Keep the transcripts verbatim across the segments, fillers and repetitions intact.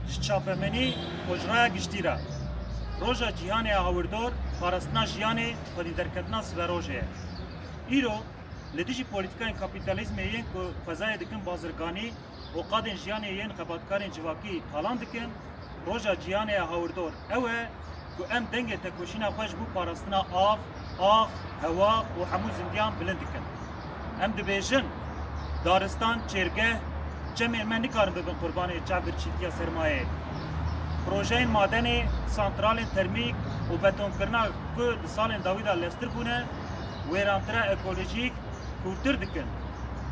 Ji çapemenî û ji raya giştî re, Roja Cîhanê ya Hawirdor, parastina jiyanê, xwedî derketina siberojê ye. Îro, li dijî polîtikayên kapîtalîzmê yên ku xwezayê dikin bazirganî û qadên jiyanê yên xebatkarên civakî talan dikin, Roja Cîhanê ya Hawirdor ew e ku em dengê tekoşîna xwe ji bo parastina av, ax, hewa û hemû zindiyan bilind dikin. Em dibêjin, daristan, çêrgeh, çemên me nikarin bibin qurbanê çavbirçîtiya sermayeyê. Projeyên madenê, santralên termîk û betonkirina ku di salên dawî de leztir bûne, wêrantira ekolojîk kûrtir dikin.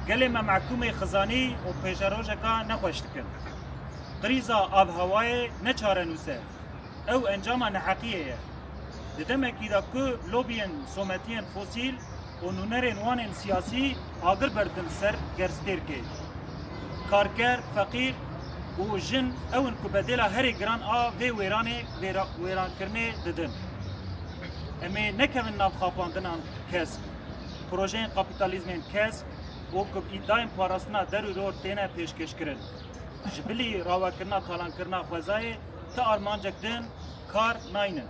Gelê me mehkûmê xizanî û pêşerojeka nexweş dikin. Krîza avhewayê ne çarenûs e. Ew encama neheqiyê ye. Di demekî de ku lobiyên sometiyên fosîl û nûnerên wan ên siyasî agir berdin ser gerstêrkê, karker, feqîr û jin ew in ku bedêla herî giran a vê wêranê, vêra-, wêrankirinê didin. Em ê nekevin nav xapandinan kesk, projeyên kapîtalîzmên kesk û ku bi îdayên parastina der û dor têne pêşkêşkirin. Ji bilî rawekirina talankirina xwezayê ti armancek din kar naynin.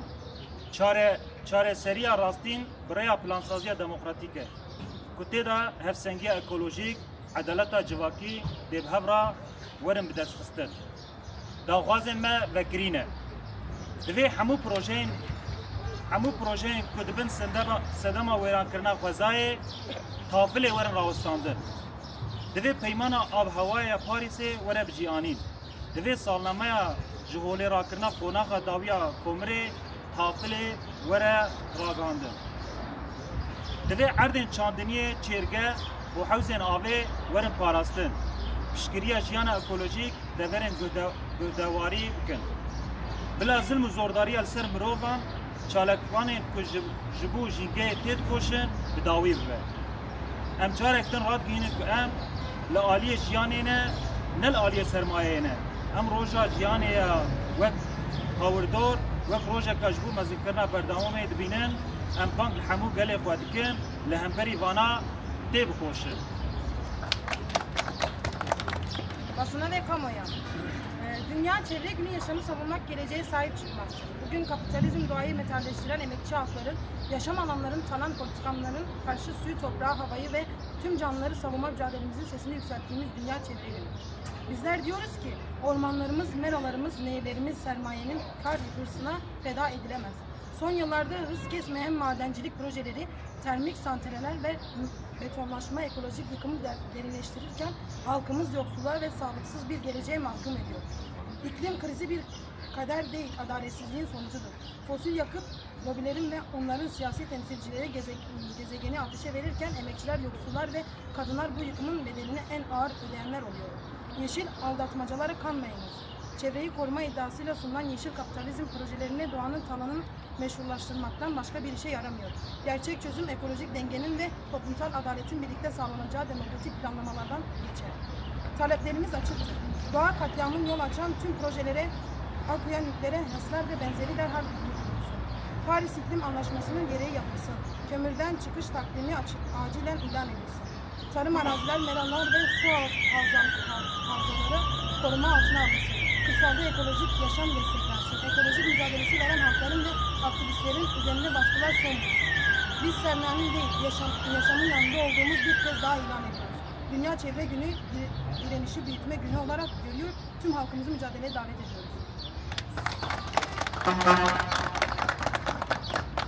Çare, çareseriya rastîn bi rêya plansaziya demokratîk e, ku tê de hevsengiya ekolojîk, edaleta civakî dê bi hev re werin bidestxistin. Daxwazên me vekirî ne. Divê hemû projeyên, hemû projeyên ku di bin sendema, sedema wêrankirina xwezayê tafilê werin rawestandin. Divê peymana avhewayê ya Parîsê were bicîanîn. Divê salnameya ji holê rakirina qonaxa dawî ya Komirê tafilê were ragihandin. Divê erdên çandiniyê, çêrgeh û hewzên avê werin parastin. Piştgiriya jiyana ekolojîk deverên guhde-, guhdewarî bikin. Bila zilm û zordariya li ser mirovan, çalakvanên ku ji, ji bo jîngehê têdikoşin, bi dawî bibe. Em carek din radigihînin ku em li aliyê jiyanê ne, ne li aliyê sermayeyê ne. Em roja jiyanê ya wek hawirdor, wek rojeka ji bo mezinkirina berdewamê dibînin. Em bang li hemû gelê xwe dikin, li hemberî vana têbikoşin. Basına ve kamuoyu. Ee, Dünya Çevre Günü yaşamı savunmak, geleceğe sahip çıkmaktır. Bugün kapitalizm doğayı metalleştiren emekçi halkların, yaşam alanların, talan politikamların karşı suyu, toprağı, havayı ve tüm canlıları savunma mücadelemizin sesini yükselttiğimiz Dünya Çevre Günü. Bizler diyoruz ki ormanlarımız, meralarımız, nehirlerimiz sermayenin kar hırsına feda edilemez. Son yıllarda hız kesmeyen madencilik projeleri, termik santraller ve betonlaşma ekolojik yıkımı de-, derinleştirirken halkımız yoksulluğa ve sağlıksız bir geleceğe mahkum ediyor. İklim krizi bir kader değil, adaletsizliğin sonucudur. Fosil yakıt lobilerin ve onların siyasi temsilcileri geze-, gezegeni ateşe verirken emekçiler, yoksullar ve kadınlar bu yıkımın bedelini en ağır ödeyenler oluyor. Yeşil aldatmacalara kanmayınız. Çevreyi koruma iddiasıyla sunulan yeşil kapitalizm projelerine doğanın talanın meşrulaştırmaktan başka bir işe yaramıyor. Gerçek çözüm ekolojik dengenin ve toplumsal adaletin birlikte sağlanacağı demokratik planlamalardan geçer. Taleplerimiz açıktır. Doğa katliamın yol açan tüm projelere, Akkuya nükleer HES'ler ve benzeri derhal durdurulsun. Paris İklim Anlaşması'nın gereği yapılsın. Kömürden çıkış takvimi açı-, acilen ilan edilsin. Tarım araziler, meralar ve su hav-, havzam-, hav-, havzaları koruma altına alınsın. Kırsalda ekolojik yaşam desteklensin. Ekolojik mücadelesi veren halkların ve aktivistlerin üzerinde baskılar son bulsun. Biz sermayenin değil, yaşam-, yaşamın yanında olduğumuz bir kez daha ilan ediyoruz. Dünya Çevre Günü dire-, direnişi büyütme günü olarak görüyor, tüm halkımızı mücadeleye davet ediyoruz.